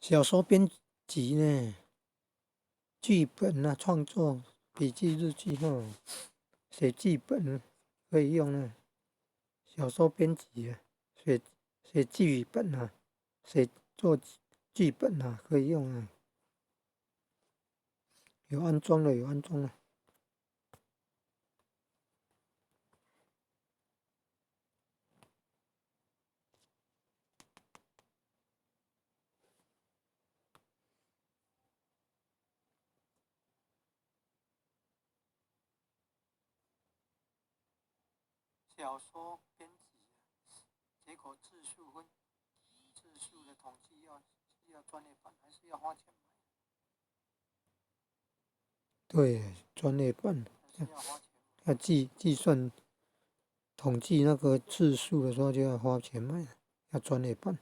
小說編輯呢，劇本啊，創作筆記日記吼，寫劇本可以用呢。小說編輯啊，寫寫劇本啊，寫作劇本啊，可以用啊。有安裝了，有安裝了。小說編輯，結果字數分字數的統計要需要專業版，還是要花錢買？對，專業版要計算統計那個字數的時候就要花錢買，要專業版。